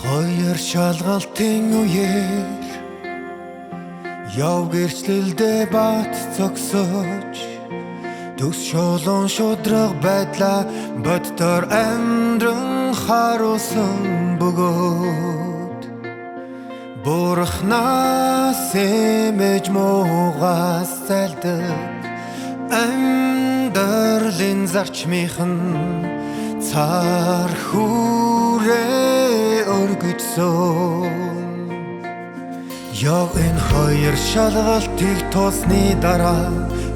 Хоёр шалгалтын үеэр Йов гэрчлэлдээ бат зогсож төгс шулуун шудраг байдлаа боддоор амьдран харуулсан бөгөөд Бурханаас эмээж муугаас зайлдаг амьдралын зарчмынхан цар хүрээ өргөжсөн. Йов энэ хоёр шалгалтыг тулсны дараа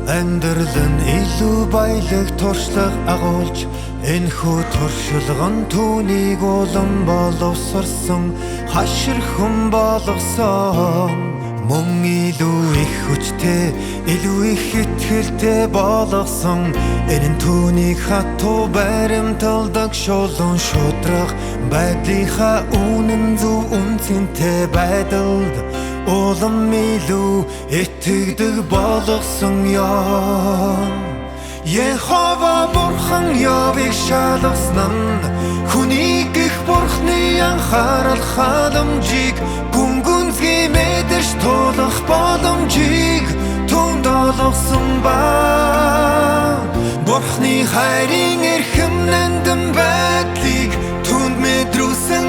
амьдрал нь илүү баялаг туршлага агуулж энэхүү туршилга нь түүнийг улам боловсорсон хашир хүн болгосон. Мөн илүү их хүчтэй, илүү их итгэлтэй болгосон. Энэ нь түүнийг хатуу баримталдаг шулуун шудраг байдлынхаа үнэн зөв үнцэнтэй байдалд улам илүү итгэдэг болгосон юм. Йехова Бурхан Йовыг шалгасан нь хүнийг их Бурхны анхаарал халамжийг гүн гүнзгий мэдэрч тулах боломжийг түүнд олгосон ба. Бурхны хайрын эрхэм нандин байдлыг түүнд мэдрүүлсэн.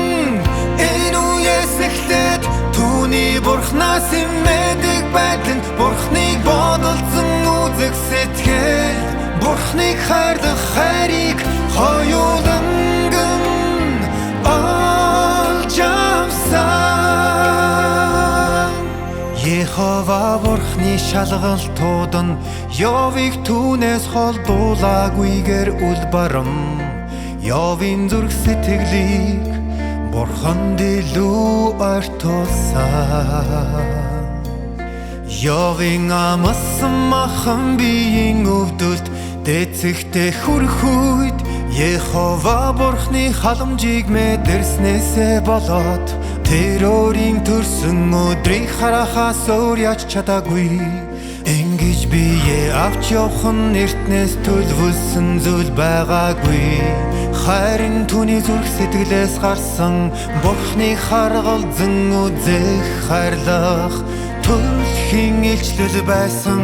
Энэ үеэс эхлээд түүний Бурхнаас имэдэг байдал нь Бурхныг бодолцсон үзэх сэтгэл, Бурхныг хайрлах хайрыг хоёуланган олж авсан. Йехова Бурхны шалгалтууд нь Йовыг түүнээс холдуулаагүйгээр үл барам Йовын зүрх сэтгэлийг Бурханд илүү ойртуулсан. Йовын амласан махан биеийн өвдөлт дээцэгтэй хүрэх үед Йехова Бурхны халамжийг мэдэрснээсээ болоод тэр өөрийн төрсөн өдрийг харахаас өөр яаж чадаагүй. Ингэж бие авч явах нь эртнээс төлөвлөсөн зүйл байгаагүй. Харин түүний зүрх сэтгэлээс гарсан Бурхны харгалзан үзэх хайрлах төрөлхийн илчлэл байсан.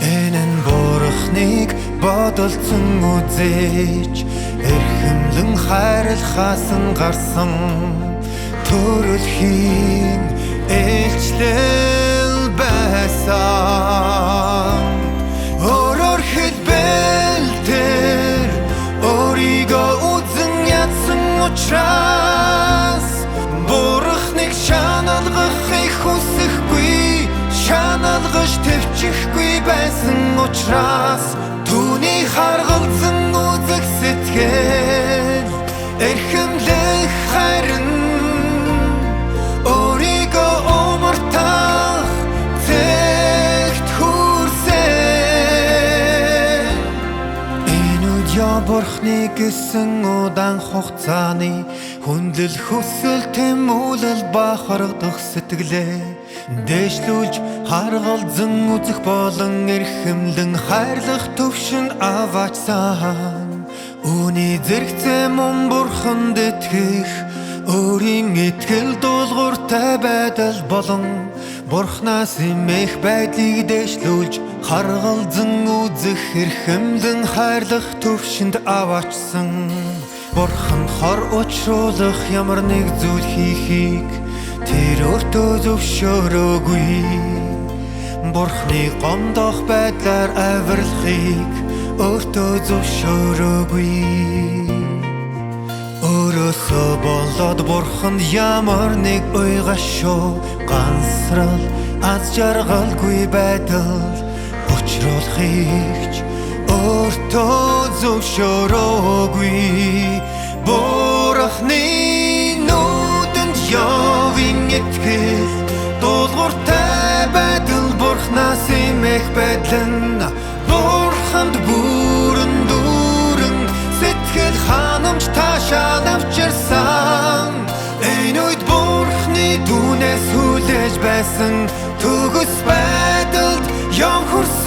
Энэ нь Бурхныг бодолцсон үзэж эрхэмлэн хайрлахаас нь гарсан төрөлхийн илчлэл байсан. Өөрөөр хэлбэл тэр өөрийгөө үзэн ядсан учраас Бурхныг шаналгахыг хүсэхгүй, шаналгаж тэвчихгүй байсан учраас түүний харгалзан үзэх сэтгэл эрхэмлэх хайр нь өөрийгөө умартах зэгт хүрсэн. Энэ үед Йов Бурхныг гэсэн удаан хугацааны хүндлэл хүсэл тэмүүлэл бахархдах сэтгэлээ дээшлүүлж харгалзан үзэх болон эрхэмлэн хайрлах төвшөнд аваачсан. Үүний зэрэгцээ мөн Бурханд итгэх өөрийн итгэл дуулууртай байдал болон Бурханаас эмээх байдлыг дээшлүүлж харгалзан үзэх эрхэмлэн хайрлах төвшөнд аваачсан. Бурханд хор учруулах ямар нэг зүйл хийхийг тэр өөртөө зөвшөөрөөгүй. Бурхны гомдох байдлаар авирлахыг өөртөө зөвшөөрөөгүй. Өөрөөсөө болоод Бурханд ямар нэг уйгашуу гансрал аз жаргалгүй байдал учруулахыг ч өөртөө зөвшөөрөөгүй. Бурхны нүдэнд Йовын итгэл дуулууртай байдал Бурханаас эмээх байдал нь Бурханд бүрэн дүүрэн сэтгэл ханамж таашаал авчирсан. Энэ үед Бурхны түүнээс хүлээж байсан төгс байдалд Йов хүрсэн.